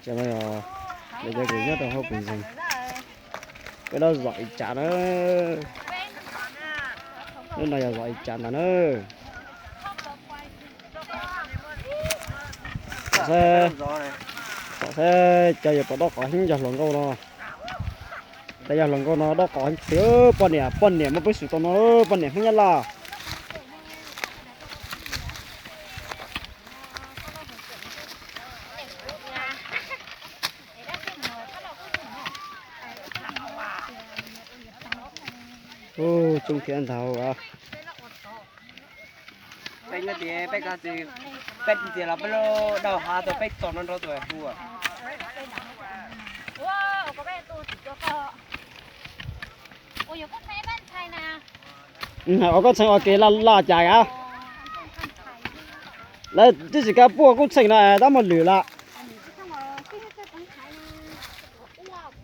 Cov no yog lawv cov kws nyob rau hauv pes ntseeg. Peb lub zos Ib Tsav na. Lub no yog zos Ib Tsav ntag na. Saib, saib cov yuav pom dob qos heev yog hluas nkauj no. Tab yog hluas nkauj no dob qos heev tiag, poj niam, poj niam muaj peev xwm tau no, poj niam Hmoob Nyab Laj. Coob thiab ntag. Peb nyob tias peb koj txiv, peb txiv los peb lub dau hav tau peb txog no nrog tus hu. Ua koj txheej ua ke laj laj cas a? Lawv twb tsis kav puaj koob txheej no tab muaj lwm lawm.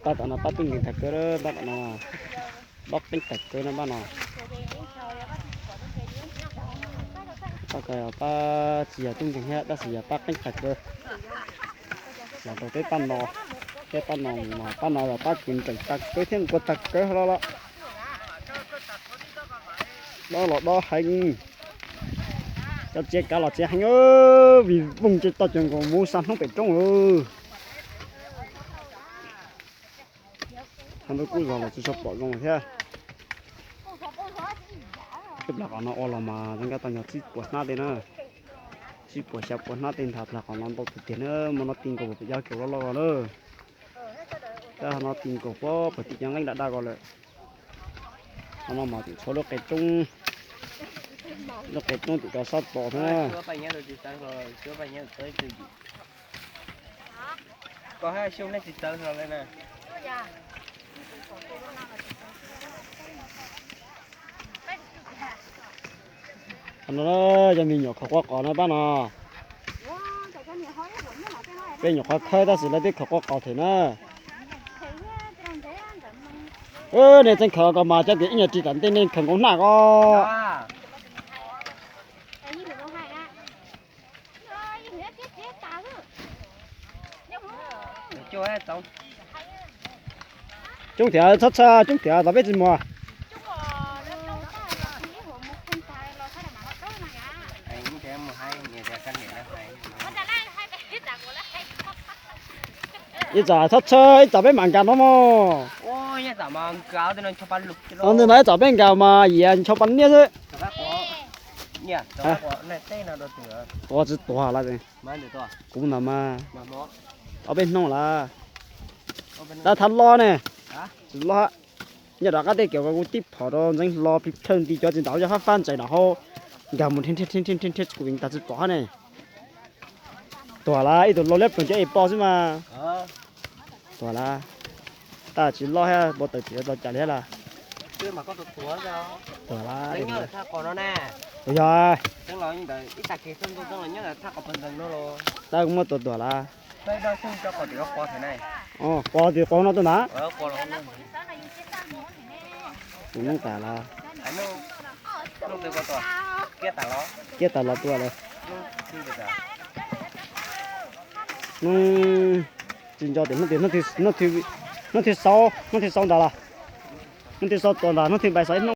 Pab tom no pab tub nkeeg tag kawg, pab tom no pab qeeb tag kawg no pab no. Pab ko pab tsis yog tub nkeeg thiab tab sis yog pab qeeb tag kawg. Los rau peb pab no, peb pab no, pab no los pab kev ntseeg tag kawg thiab nquag tag kawg los los. Dob los dob heev. Cov txiav kav los txiav heev, vim vooj tsis tau cov nkaus mus xa hnub pem roob lawm. Hab npawb kub zog los tsis tshua pom zoo thiab. Tej plag qos no ua los mas zoo nkauj tau nyuag tsib puas hnab tej na. Tsib puas xya puas hnab tej ntag, plag qos no ntau tiag tiag na, mas no ti nkaus pem yog kiag loj loj ko na. Tab no ti nkaus puag pem tim cov nqeeb daj daj ko lawm. Qhov no mas tim tshuav lub qe roob, lub qe roob tim ko sab tod thiab. Qhov no yog me nyuam khaws quaj qos no pab no. Peb nyuam qhuav khawb tab sis lawv twb khaws quaj qos them na. Nej tseem khaws ko mas cov tias ib nyuag ris tam ntej nej khaws nkaus hnab ko. Coob thiab, txhob txhawj, coob thiab, tos peb tsis muaj. Ib tsam txhob txhawj, ib tsam peb mam nkag no mog. Ntawm no ib tsam peb nkag mas yias ncho pa niab xwb. Ua tsis tuag lawm. Kuv ntawd mas ob peb hnub lawm. Tab thab loj ne, tsis loj. Nyob rov qab tej kiag kuv tib phom rau ntxeev hlo plig plhawj nti cov tsis ntaus yog fab fab ntsaim nram hauv, nkag mus nrhiav nrhiav nrhiav nrhiav kuv vim tas tsis pom hab ne. Tuag lawm, ib tug loj liab ploog cov es pom xwb mas. Tuag lawm. Tab tsis loj thiab, npau taws tsis tau cas li thiab lawm. Tuag lawm. Yog, tab kuv muab tua tuag lawm. Quas tim quas no tuaj ntag. Tus noob tas lawm. Kiab tas los tua lawm. Hnub, tsis nco tias hnub, hnub thib sau, hnub thib sau ntag los, hnub thib sau tua ntag, hnub thib npai sau ib hnub.